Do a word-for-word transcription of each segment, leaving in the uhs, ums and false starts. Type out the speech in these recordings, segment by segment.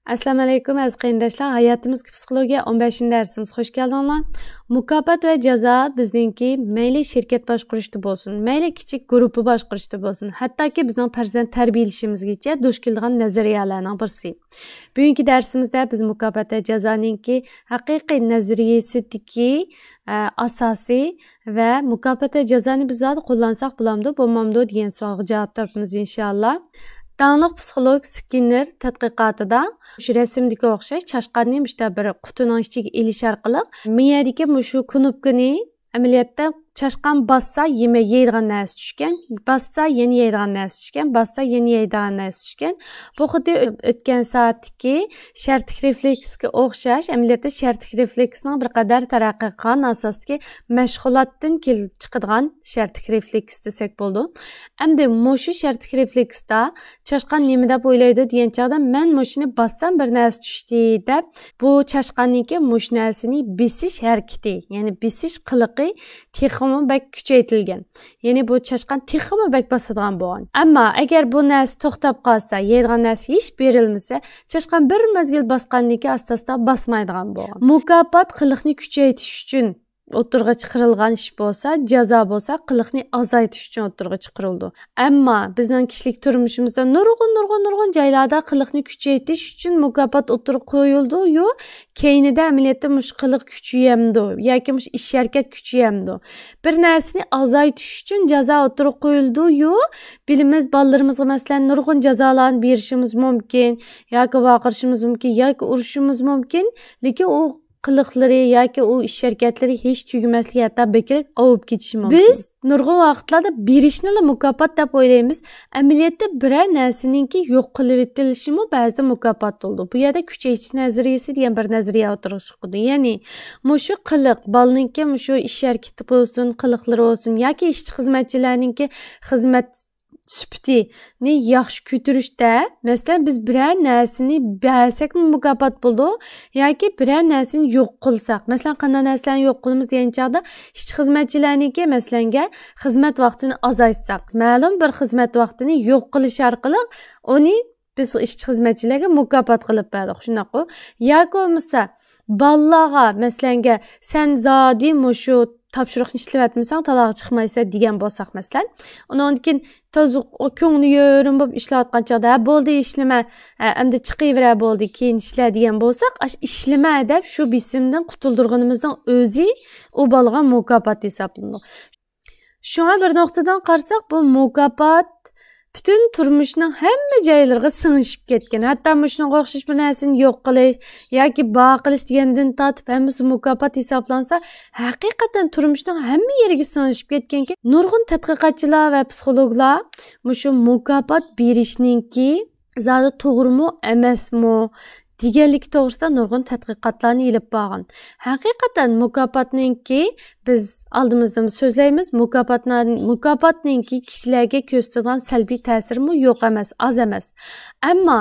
ئەسسالامۇئەلەيكۇم، ئەزىز قېرىنداشلار. ھاياتىمىزدىكى پسىخولوگىيە ئون بەشىنچى دەرسىمىزگە خۇش كەلدىڭلار. مۇكاپات ۋە جازا بىزنىڭكى مەيلى شىركەت باشقۇرۇشتا بولسۇن، مەيلى كىچىك گۇرۇپپا باشقۇرۇشتا بولسۇن، ھەتتاكى بىزنىڭ پەرزەنت تەربىيەلىشىمىزگىچە دۇچ كېلىدىغان نەزەرىيەلەرنىڭ بىرسى. بۈگۈنكى دەرسىمىزدە بىز مۇكاپات ۋە جازانىڭكى ھەقىقىي نەزەرىيەسىدىكى، ئە، ئاساسى ۋە مۇكاپات ۋە جازانى بىز زادى قوللانساق بولامدۇ، بولمامدۇ دېگەن سوئالغا جاۋاب تاپىمىز، ئىنشائاللا. داڭلىق پسىخولوگ سكىننېر تەتقىقاتىدا مۇشۇ رەسىمدىكى ئوخشاش چاشقاننى مۇشۇنداق بىر قۇتىنىڭ ئىچىگە ئېلىش ئارقىلىق مىيەدىكى مۇشۇ كۇنۇپكىنى ئەمەلىيەتتە چاشقان باسسا يېمە-، يەيدىغان نەرسە چۈشكەن، باسسا يەنە يەيدىغان نەرسە چۈشكەن، باسسا يەنە يەيدىغان نەرسە چۈشكەن. بۇ خۇددى ئۆ-، ئۆتكەن سائەتتىكى شەرتلىك رېفلېكسكە ئوخشاش، ئەمەلىيەتتە شەرتلىك رېفلېكسنىڭ بىر قەدەر تەرەققىي قىلغان ئاساستىكى مەشغۇلاتتىن كېلىپ چىقىدىغان شەرتلىك رېفلېكس دېسەك بولىدۇ. ئەمدى مۇشۇ شەرتلىك رېفلېكستا چاشقان نېمە دەپ ئويلايدۇ دېگەن چاغدا، مەن مۇشۇنى باссام بىر نەرسە چۈشتى دەپ، بۇ چاشقاننىڭكى مۇشۇ نەرسىنى بېسىش ھەرىكىتى، يەنى بېسىش قىلىقى تېخىمۇ بەك كۈچەيتىلگەن. يەنى بۇ چاشقان تېخىمۇ بەك باسىدىغان بولغان. ئەمما ئەگەر بۇ نەرسە توختاپ قالسا، يەيدىغان نەرسە ھېچ بېرىلمىسە، چاشقان بىر مەزگىل باسقاندىن كېيىن ئاستا-ئاستا باسمايدىغان بولغان. مۇكاپات قىلىقنى كۈچەيتىش ئۈچۈن ئوتتۇرىغا چىقىرىلغان ئىش بولسا، جازا بولسا قىلىقنى ئازايتىش ئۈچۈن ئوتتۇرىغا چىقىرىلىدۇ. ئەمما بىزنىڭ كىشىلىك تۇرمۇشىمىزدا نۇرغۇن، نۇرغۇن، نۇرغۇن جايلاردا قىلىقنى كۈچەيتىش ئۈچۈن مۇكاپات ئوتتۇرىغا قويۇلىدۇ، يو، كەينىدە ئەمەلىيەتتە مۇشۇ قىلىق كۈچىيەمدۇ ياكى مۇشۇ ئىش ھەرىكەت كۈچىيەمدۇ؟ بىر نەرسىنى ئازايتىش ئۈچۈن جازا ئوتتۇرىغا قويۇلىدۇ، يو، بىلىمىز، بالىلىرىمىزغا مەسىلەن نۇرغۇن جازالارنى بېرىشىمىز مۇمكىن ياكى ۋارقىرىشىمىز مۇمكىن ياكى ئۇرۇشىمىز مۇمكىن، لېكىن ئۇ قىلىقلىرى ياكى ئۇ ئىش ھەرىكەتلىرى ھېچ تۈگىمەسلىك، ھەتتا بەكرەك ئاۋۇپ كېتىشى مۇمكىن. بىز نۇرغۇن ۋاقىتلاردا بېرىشنىلا مۇكاپات دەپ ئويلايمىز. ئەمەلىيەتتە بىرەر نەرسىنىڭكى يوق قىلىۋېتىلىشىمۇ بەزىدە مۇكاپات بولىدۇ. بۇ يەردە كۈچەيتىش نەزەرىيەسى دېگەن بىر نەزەرىيە ئوتتۇرىغا چىقىدۇ. يەنى مۇشۇ قىلىق، بالىنىڭكى مۇشۇ ئىش ھەرىكىتى بولسۇن، قىلىقلىرى بولسۇن ياكى ئىشچى خىزمەتچىلەرنىڭكى خىزمەت سۈپىتىنى ياخشى كۆتۈرۈشتە، مەسىلەن، بىز بىرەر نەرسىنى بەرسەكمۇ مۇكاپات بولىدۇ ياكى بىرەر نەرسىنى يوق قىلساق، مەسىلەن، قانداق نەرسىلەرنى يوق قىلىمىز دېگەن چاغدا، ئىشچى خىزمەتچىلەرنىڭكى، مەسىلەنگە، خىزمەت ۋاقتىنى ئازايتساق، مەلۇم بىر خىزمەت ۋاقتىنى يوق قىلىش ئارقىلىق ئۇنى بىز ئىشچى خىزمەتچىلەرگە مۇكاپات قىلىپ بەردۇق، شۇنداققۇ؟ ياكى بولمىسا، بالىلارغا، مەسىلەنگە، سەن زادى مۇشۇ تاپشۇرۇقنى ئىشلىۋەتمىسەڭ، تالاغا چىقمايسەن دېگەن بولساق، مەسىلەن، ئۇنىڭدىن كېيىن تازا كۆڭلى يېرىم بولۇپ ئىشلەۋاتقان چاغدا، ھە، بولدى، ئىشلىمە، ھە، ئەمدى چىقىۋېرە، بولدى، كېيىن ئىشلە دېگەن بولساق، ئاشۇ ئىشلىمە دەپ شۇ بېسىمدىن قۇتۇلدۇرغىنىمىزنىڭ ئۆزى ئۇ بالىغا مۇكاپات ھېسابلىنىدۇ. شۇڭا بىر نۇقتىدىن قارىساق، بۇ مۇكاپات پۈتۈن تۇرمۇشنىڭ ھەممە جايلىرىغا سىڭىشىپ كەتكەن. ھەتتا مۇشۇنىڭغا ئوخشاش بىر نەرسىنى يوق قىلىش ياكى بار قىلىش دېگەندىن تارتىپ ھەممىسى مۇكاپات ھېسابلانسا، ھەقىقەتەن تۇرمۇشنىڭ ھەممە يېرىگە سىڭىشىپ كەتكەنكەن. نۇرغۇن تەتقىقاتچىلار ۋە پسىخولوگلار مۇشۇ مۇكاپات بېرىشنىڭكى زادى توغرىمۇ ئەمەسمۇ دېگەنلىكى توغرىسىدا نۇرغۇن تەتقىقاتلارنى ئېلىپ بارغان. ھەقىقەتەن مۇكاپاتنىڭكى، بىز ئالدىمىزدىمۇ سۆزلەيمىز، مۇكاپاتنا-، مۇكاپاتنىڭكى كىشىلەرگە كۆرسىتىدىغان سەلبىي تەسىرىمۇ يوق ئەمەس، ئاز ئەمەس. ئەمما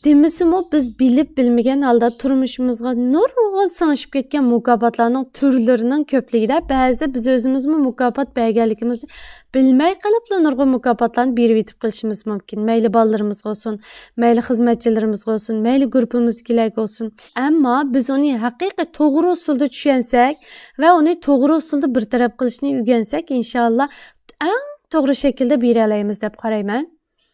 دېمىسىمۇ، بىز بىلىپ بىلمىگەن ھالدا تۇرمۇشىمىزغا نۇرغۇن سىڭىشىپ كەتكەن مۇكاپاتلارنىڭ تۈرلىرىنىڭ كۆپلۈكىدە بەزىدە بىز ئۆزىمىزمۇ مۇكاپات بەرگەنلىكىمىزنى بىلمەي قېلىپلا نۇرغۇن مۇكاپاتلارنى بېرىۋېتىپ قېلىشىمىز مۇمكىن. مەيلى بالىلىرىمىزغا بولسۇن، مەيلى خىزمەتچىلىرىمىزگە بولسۇن، مەيلى گۇرۇپپىمىزدىكىلەرگە بولسۇن. ئەمما بىز ئۇنى ھەقىقىي توغرا ئۇسۇلدا چۈشەنسەك ۋە ئۇنى توغرا ئۇسۇلدا بىر تەرەپ قىلىشنى ئۆگەنسەك، ئىنشائاللا، ئەڭ توغرا شەكىلدە بېرەلەيمىز دەپ قارايمەن.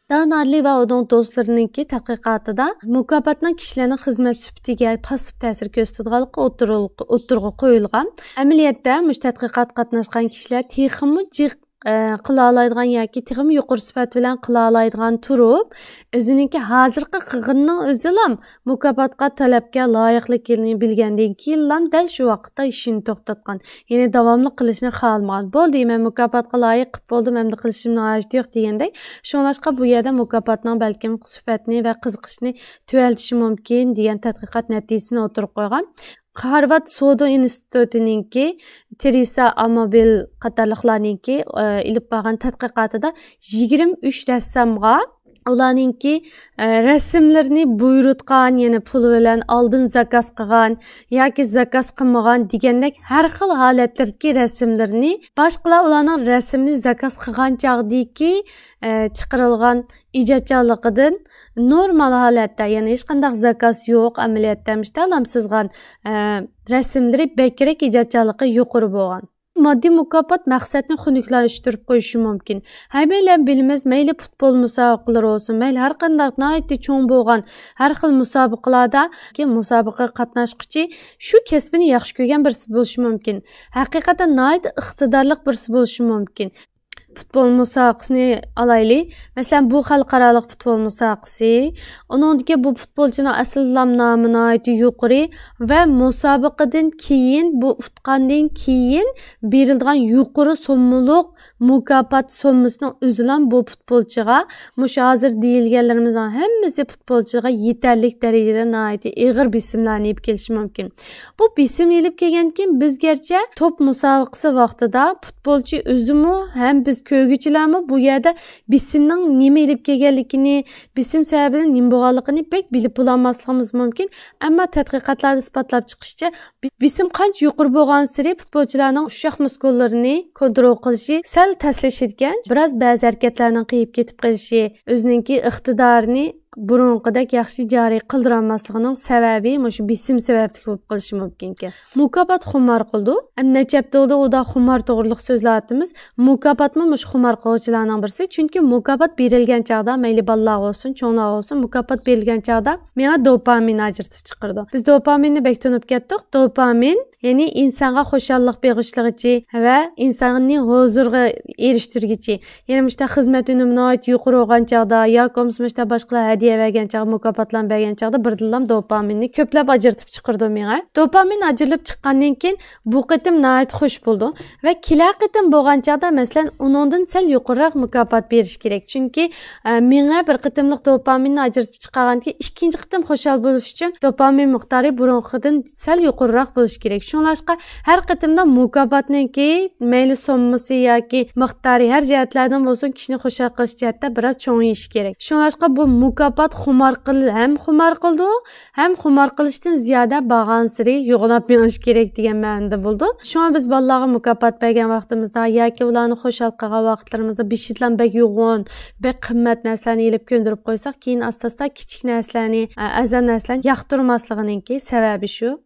دان ھارلى ۋە ئۇنىڭ دوستلىرىنىڭكى تەتقىقاتىدا مۇكاپاتنىڭ كىشىلەرنىڭ خىزمەت سۈپىتىگە پاسسىپ تەسىر كۆرسىتىدىغانلىقى ئوتتۇرىلىق-، ئوتتۇرىغا قويۇلغان. ئەمەلىيەتتە، مۇشۇ تەتقىقاتقا قاتناشقان كىشىلەر تېخىمۇ جىق، ئە، قىلالايدىغان ياكى تېخىمۇ يۇقىرى سۈپەت بىلەن قىلالايدىغان تۇرۇپ، ئۆزىنىڭكى ھازىرقى قىلغىنىنىڭ ئۆزىلام مۇكاپاتقا، تەلەپكە لايىقلىقىنى بىلگەندىن كېيىنلام دەل شۇ ۋاقىتتا ئىشىنى توختاتقان. يەنى داۋاملىق قىلىشنى خالىمىغان. بولدى، مەن مۇكاپاتقا لايىق قىپ بولدۇم، ئەمدى قىلىشىمنىڭ ھاجىتى يوق دېگەندەك. شۇڭلاشقا بۇ يەردە مۇكاپاتنىڭ بەلكىم سۈپەتنى ۋە قىزىقىشنى تۆۋەنلىتىشى مۇمكىن دېگەن تەتقىقات نەتىجىسىنى ئوتتۇرىغا قويغان. خارۋارد سودا ئىنستىتۇتىنىڭكى تېرېسا ئامابىل قاتارلىقلارنىڭكى، ئە، ئېلىپ بارغان تەتقىقاتىدا يىگىرمە ئۈچ رەسسامغا، ئۇلارنىڭكى، ئە، رەسىملىرىنى بۇيرۇتقان، يەنى پۇل بىلەن ئالدىن زاكاز قىلغان ياكى زاكاز قىلمىغان دېگەندەك ھەر خىل ھالەتلەردىكى رەسىملىرىنى باشقىلار ئۇلارنىڭ رەسىمىنى زاكاز قىلغان چاغدىكى، ئە، چىقىرىلغان ئىجادچانلىقىدىن نورمال ھالەتتە، يەنى ھېچقانداق زاكاز يوق، ئەمەلىيەتتە مۇشتەلام سىزغان، ئە، رەسىملىرى بەكرەك ئىجادچانلىقى يۇقىرى بولغان. ماددىي مۇكاپات مەقسەتنى خۇنۈكلەشتۈرۈپ قويۇشى مۇمكىن. ھەممەيلەن بىلىمىز، مەيلى پۇتبول مۇسابىقىلىرى بولسۇن، مەيلى ھەر قانداق ناھايىتى چوڭ بولغان ھەر خىل مۇسابىقىلاردا كى مۇسابىقىگە قاتناشقۇچى شۇ كەسپىنى ياخشى كۆرگەن بىرسى بولۇشى مۇمكىن. ھەقىقەتەن ناھايىتى ئىقتىدارلىق بىرسى بولۇشى مۇمكىن. پۇتبول مۇسابىقىسىنى ئالايلى. مەسىلەن، بۇ خەلقئارالىق پۇتبول مۇسابىقىسى. ئۇنىڭدىكى بۇ پۇتبولچىنىڭ ئەسلىدىلا نامى ناھايىتى يۇقىرى ۋە مۇسابىقىدىن كېيىن، بۇ ئۇتقاندىن كېيىن بېرىلىدىغان يۇقىرى سوممىلىق مۇكاپات سوممىسىنىڭ ئۆزىلا بۇ پۇتبولچىغا مۇشۇ ھازىر دېيىلگەنلىرىمىزنىڭ ھەممىسى پۇتبولچىغا يېتەرلىك دەرىجىدە ناھايىتى ئېغىر بېسىملارنى ئېلىپ كېلىشى مۇمكىن. بۇ بېسىم ئېلىپ كەلگەندىن كېيىن بىز گەرچە توپ مۇسابىقىسى ۋاقتىدا پۇتبولچى ئۆزىمۇ ھەم بىز كۆرگۈچىلەرمۇ بۇ يەردە بېسىمنىڭ نېمە ئېلىپ كەلگەنلىكىنى، بېسىم سەۋەبىدىن نېمە بولغانلىقىنى بەك بىلىپ بولالماسلىقىمىز مۇمكىن. ئەمما تەتقىقاتلاردا ئىسپاتلاپ چىقىشىچە، بې-، بېسىم قانچە يۇقىرى بولغانسېرى پۇتبولچىلارنىڭ ئۇششاق مۇسكۇللىرىنى كونترول قىلىشى سەل تەسلىشىدىكەن. بىراز بەزى ھەرىكەتلەرنىڭ قېيىپ كېتىپ قېلىشى، ئۆزىنىڭكى ئىقتىدارىنى بۇرۇنقىدەك ياخشى جارى قىلدۇرالماسلىقىنىڭ سەۋەبى مۇشۇ بېسىم سەۋەبلىك بولۇپ قېلىشى مۇمكىنكەن. مۇكاپات خۇمار قىلىدۇ. ئەمدى نەچچە ھەپتە بولدى ئۇدا خۇمار توغرىلىق سۆزلەۋاتىمىز. مۇكاپاتمۇ مۇشۇ خۇمار قىلغۇچىلارنىڭ بىرسى. چۈنكى مۇكاپات بېرىلگەن چاغدا، مەيلى بالىلارغا بولسۇن، چوڭلارغا بولسۇن، مۇكاپات بېرىلگەن چاغدا مېڭە دوپامىن ئاجرىتىپ چىقىرىدۇ. بىز دوپامىننى بەك تونۇپ كەتتۇق. دوپامىن، يەنى ئىنسانغا خۇشاللىق بېغىشلىغۇچى ۋە ئىنساننى ھۇزۇرغا ئېرىشتۈرگۈچى. يەنى مۇشۇنداق خىزمەت ئۈنۈمى ناھايىتى يۇقىرى بولغان چاغدا ياكى بولمىسا مۇشۇنداق باشقىلار ھەدىيە بەرگەن چاغدا، مۇكاپاتلارنى بەرگەن چاغدا بىردىنلا دوپامىننى كۆپلەپ ئاجرىتىپ چىقىرىدۇ مېڭە. دوپامىن ئاجرىلىپ چىققاندىن كېيىن بۇ قېتىم ناھايىتى خۇش بولىدۇ ۋە كېلەر قېتىم بولغان چاغدا، مەسىلەن، ئۇنىڭدىن سەل يۇقىرىراق مۇكاپات بېرىش كېرەك. چۈنكى، ئە، مېڭە بىر قېتىملىق دوپامىننى ئاجرىتىپ چىقارغاندىن كېيىن ئىككىنچى قېتىم خۇشال بولۇش ئۈچۈن دوپامىن مىقدارى بۇرۇنقىدىن سەل يۇقىرىراق بولۇشى كېرەك. شۇڭلاشقا ھەر قېتىمدا مۇكاپاتنىڭكى مەيلى سوممىسى ياكى مىقدارى ھەر جەھەتلەردىن بولسۇن، كىشىنى خۇشال قىلىش جەھەتتە بىراز چوڭىيىشى كېرەك. شۇڭلاشقا بۇ مۇكاپات خۇمار قىل-، ھەم خۇمار قىلىدۇ، ھەم خۇمار قىلىشتىن زىيادە بارغانسېرى يوغىناپ مېڭىشى كېرەك دېگەن مەنىدە بولىدۇ. شۇڭا بىز بالىلارغا مۇكاپات بەرگەن ۋاقتىمىزدا ياكى ئۇلارنى خۇشال قىلغان ۋاقىتلىرىمىزدا بېشىدىلا بەك يوغان، بەك قىممەت نەرسىلەرنى ئېلىپ كۆندۈرۈپ قويساق، كېيىن ئاستا-ئاستا كىچىك نەرسىلەرنى، ئە، ئەرزان نەرسىلەرنى ياقتۇرماسلىقىنىڭكى سەۋەبى شۇ.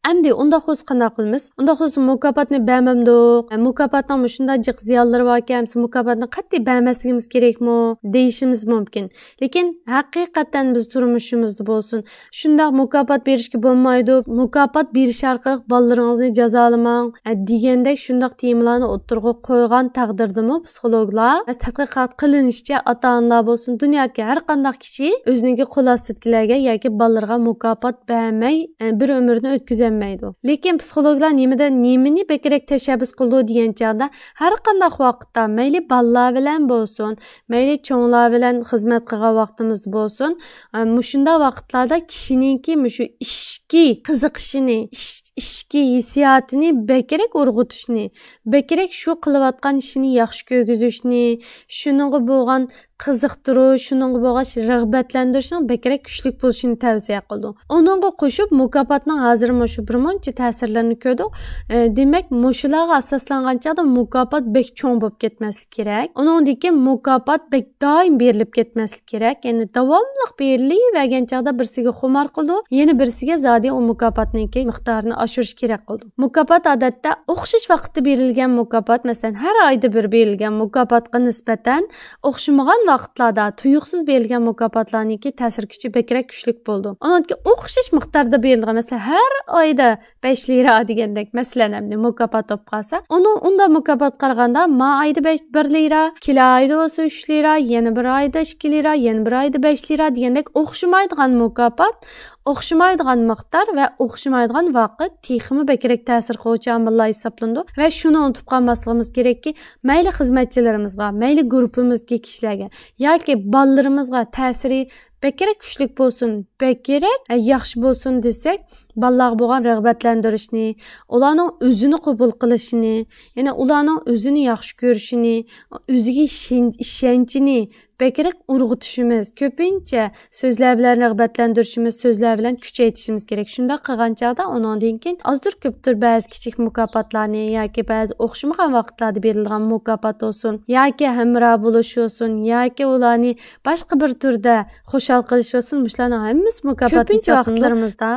ئەمدى ئۇنداق بولسا قانداق قىلىمىز؟ ئۇنداق بولسا مۇكاپاتنى بەرمەمدۇق؟ ئە، مۇكاپاتنىڭ مۇشۇنداق جىق زىيانلىرى باركەن، بىز مۇكاپاتنى قەتئىي بەرمەسلىكىمىز كېرەكمۇ؟ دېيىشىمىز مۇمكىن. لېكىن ھەقىقەتەن بىز تۇرمۇشىمىزدا بولسۇن، شۇنداق مۇكاپات بېرىشكە بولمايدۇ، مۇكاپات بېرىش ئارقىلىق بالىلىرىڭىزنى جازالىماڭ، ئە، دېگەندەك شۇنداق تېمىلارنى ئوتتۇرىغا قويغان تەقدىردىمۇ پسىخولوگلار، تەتقىقات قىلىنىشىچە، ئاتا-ئانىلار بولسۇن، دۇنيادىكى ھەر قانداق كىشى ئۆزىنىڭكى قول ئاستىدىكىلەرگە ياكى بالىلىرىغا مۇكاپات بەرمەي، ئە، بىر ئۆمرىنى ئۆتكۈزەلمەيدۇ. لېكىن پسىخولوگلار نېمىدە، نېمىنى بەكرەك تەشەببۇس قىلىدۇ دېگەن چاغدا، ھەر قانداق ۋاقىتتا، مەيلى بالىلار بىلەن بولسۇن، مەيلى چوڭلار بىلەن خىزمەت قىلغان ۋاقتىمىزدا بولسۇن، ئە، مۇشۇنداق ۋاقىتلاردا كىشىنىڭكى مۇشۇ ئىچكى قىزىقىشىنى، ئىچ-، ئىچكى ھېسسىياتىنى بەكرەك ئۇرغۇتۇشنى، بەكرەك شۇ قىلىۋاتقان ئىشىنى ياخشى كۆرگۈزۈشنى، شۇنىڭغا بولغان قىزىقتۇرۇش، شۇنىڭغا بولغان رىغبەتلەندۈرۈشنىڭ بەكرەك كۈچلۈك بولۇشىنى تەۋسىيە قىلىدۇ. ئۇنىڭغا قوشۇپ مۇكاپاتنىڭ ھازىر مۇشۇ بىر مۇنچە تەسىرلىرىنى كۆردۇق. ئە، دېمەك، مۇشۇلارغا ئاساسلانغان چاغدا مۇكاپات بەك چوڭ بولۇپ كەتمەسلىكى كېرەك. ئۇنىڭدىن كېيىن مۇكاپات بەك دائىم بېرىلىپ كەتمەسلىكى كېرەك. يەنى داۋاملىق بېرىلىۋەرگەن چاغدا بىرسىگە خۇمار قىلىدۇ، يەنە بىرسىگە زادى ئۇ مۇكاپاتنىڭكى مىقدارىنى ئاشۇرۇش كېرەك قىلىدۇ. مۇكاپات ئادەتتە ئوخشاش ۋاقىتتا بېرىلگەن مۇكاپات، مەسىلەن، ھەر ئايدا بىر بېرىلگەن مۇكاپاتقا نىسبەتەن ئوخشىمىغان ۋاقىتلاردا تۇيۇقسىز بېرىلگەن مۇكاپاتلارنىڭكى تەسىر كۈچى بەكرەك كۈچلۈك بولىدۇ. ئۇنىڭدىكى ئوخشاش مىقداردا بېرىلىدىغان، مەسىلەن، ھەر ئايدا بەش لىرا دېگەندەك، مەسىلەن، ئەمدى مۇكاپات بولۇپ قالسا، ئۇنىڭ ئۇنداق مۇكاپات قارىغاندا، ما ئايدا بەش، بىر لىرا، كېلە ئايدا بولسا ئۈچ لىرا، يەنە بىر ئايدا ئىككى لىرا، يەنە بىر ئايدا بەش لىرا دېگەندەك ئوخشىمايدىغان مۇكاپات، ئوخشىمايدىغان مىقدار ۋە ئوخشىمايدىغان ۋاقىت تېخىمۇ بەكرەك تەسىر قىلغۇچى ئامىللار ھېسابلىنىدۇ. ۋە شۇنى ئۇنتۇپ قالماسلىقىمىز كېرەككى، مەيلى خىزمەتچىلىرىمىزغا، مەيلى گۇرۇپپىمىزدىكى كىشىلەرگە ياكى بالىلىرىمىزغا تەسىرى بەكرەك كۈچلۈك بولسۇن، بەكرەك، ئە، ياخشى بولسۇن دېسەك، بالىلارغا بولغان رىغبەتلەندۈرۈشنى، ئۇلارنىڭ ئۆزىنى قوبۇل قىلىشىنى، يەنى ئۇلارنىڭ ئۆزىنى ياخشى كۆرۈشىنى، ئۆزىگە ئىشەن-، ئىشەنچىنى بەكرەك ئۇرغۇتۇشىمىز، كۆپىنچە سۆزلەر بىلەن رىغبەتلەندۈرۈشىمىز، سۆزلەر بىلەن كۈچەيتىشىمىز كېرەك. شۇنداق قىلغان چاغدا ئۇنىڭدىن كېيىن ئازدۇر كۆپتۇر بەزى كىچىك مۇكاپاتلارنى ياكى بەزى ئوخشىمىغان ۋاقىتلاردا بېرىلىدىغان مۇكاپات بولسۇن، ياكى ھەمراھ بولۇش بولسۇن، ياكى ئۇلارنى باشقا بىر تۈردە خۇشال قىلىش بولسۇن، مۇشۇلارنىڭ ھەممىسى مۇكاپات كۆپىنچە ھېسابلىنىدۇ. ۋاقىتلىرىمىزدا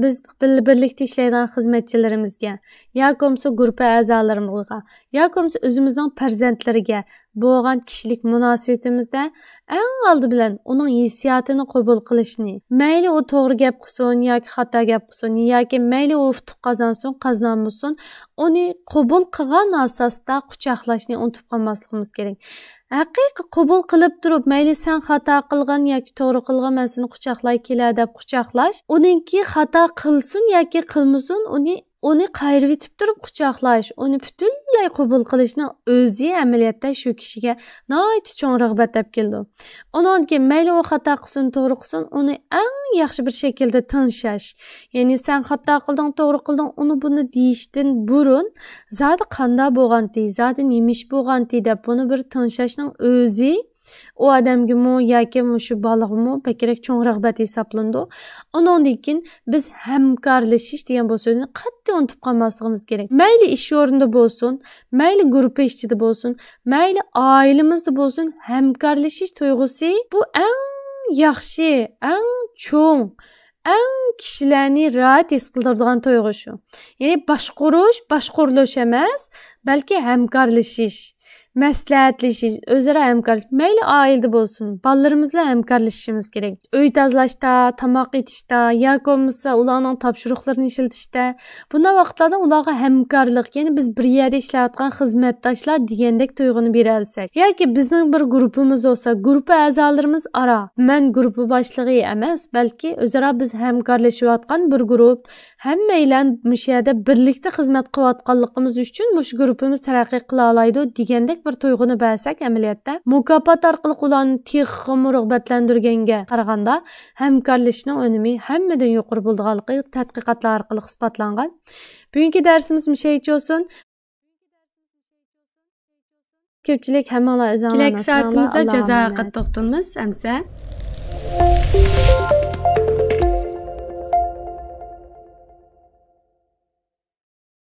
بىز بىللە بىرلىكتە ئىشلەيدىغان خىزمەتچىلىرىمىزگە ياكى بولمىسا گۇرۇپپا ئەزالىرىمىزغا ياكى بولمىسا ئۆزىمىزنىڭ پەرزەنتلىرىگە بولغان كىشىلىك مۇناسىۋىتىمىزدە ئەڭ ئالدى بىلەن ئۇنىڭ ھېسسىياتىنى قوبۇل قىلىشنى، مەيلى ئۇ توغرا گەپ قىلسۇن ياكى خاتا گەپ قىلسۇن، ياكى مەيلى ئۇ ئۇتۇق قازانسۇن، قازانمىسۇن، ئۇنى قوبۇل قىلغان ئاساستا قۇچاقلاشنى ئۇنتۇپ قالماسلىقىمىز كېرەك. ھەقىقىي قوبۇل قىلىپ تۇرۇپ، مەيلى سەن خاتا قىلغىن ياكى توغرا قىلغىن، مەن سېنى قۇچاقلاي كېلە دەپ قۇچاقلاش، ئۇنىڭكى خاتا قىلسۇن ياكى قىلمىسۇن، ئۇنى ئۇنى قايرىۋېتىپ تۇرۇپ قۇچاقلاش، ئۇنى پۈتۈنلەي قوبۇل قىلىشنىڭ ئۆزى ئەمەلىيەتتە شۇ كىشىگە ناھايىتى چوڭ رىغبەت ئەپ كېلىدۇ. ئۇنىڭدىن كېيىن مەيلى ئۇ خاتا قىلسۇن، توغرا قىلسۇن، ئۇنى ئەڭ ياخشى بىر شەكىلدە تىڭشاش. يەنى سەن خاتا قىلدىڭ، توغرا قىلدىڭ، ئۇنى بۇنى دېيىشتىن بۇرۇن زادى قانداق بولغانتى، زادى نېمە ئىش بولغانتى دەپ بۇنى بىر تىڭشاشنىڭ ئۆزى ئۇ ئادەمگىمۇ ياكى مۇشۇ بالىغىمۇ بەكرەك چوڭ رىغبەت ھېسابلىنىدۇ. ئۇنىڭدىن كېيىن بىز ھەمكارلىشىش دېگەن بۇ سۆزنى قەتئىي ئۇنتۇپ قالماسلىقىمىز كېرەك. مەيلى ئىش ئورنىدا بولسۇن، مەيلى گۇرۇپپا ئىچىدە بولسۇن، مەيلى ئائىلىمىزدە بولسۇن، ھەمكارلىشىش تۇيغۇسى بۇ ئەڭ ياخشى، ئەڭ چوڭ، ئەڭ كىشىلەرنى راھەت ھېس قىلدۇرىدىغان تۇيغۇ شۇ. يەنى باشقۇرۇش، باشقۇرۇلۇش ئەمەس، بەلكى ھەمكارلىشىش، مەسلىھەتلىشىش، ئۆزئارا ھەمكارلىشىش. مەيلى ئائىلىدە بولسۇن، بالىلىرىمىز بىلەن ھەمكارلىشىشىمىز كېرەك. ئۆي تازىلاشتا، تاماق ئېتىشتا ياكى بولمىسا ئۇلارنىڭ تاپشۇرۇقلىرىنى ئىشلىتىشتە، بۇنداق ۋاقىتلاردا ئۇلارغا ھەمكارلىق، يەنى بىز بىر يەردە ئىشلەۋاتقان خىزمەتداشلار دېگەندەك تۇيغۇنى بېرەلىسەك. ياكى بىزنىڭ بىر گۇرۇپپىمىز بولسا، گۇرۇپپا ئەزالىرىمىز ئارا، مەن گۇرۇپپا باشلىقى ئەمەس، بەلكى ئۆزئارا بىز ھەمكارلىشىۋاتقان بىر گۇرۇپ، ھەممەيلەن مۇشۇ يەردە بىرلىكتە خىزمەت قىلىۋاتقانلىقىمىز ئۈچۈن مۇشۇ گۇرۇپپىمىز تەرەققىي قىلالايدۇ دېگەندەك بىر تۇيغۇنى بەرسەك، ئەمەلىيەتتە مۇكاپات ئارقىلىق ئۇلارنى تېخىمۇ رىغبەتلەندۈرگەنگە قارىغاندا، ھەمكارلىشىشنىڭ ئۈنۈمى ھەممىدىن يۇقىرى بولىدىغانلىقى تەتقىقاتلار ئارقىلىق ئىسپاتلانغان. بۈگۈنكى دەرسىمىز مۇشۇ يەرگىچە بولسۇن. كۆپچىلىك ھەممىڭلار ئۆزۈڭلار كېلەككى سائىتىمىزدە جازا ھەققىدە توختىلىمىز. ئەمسە.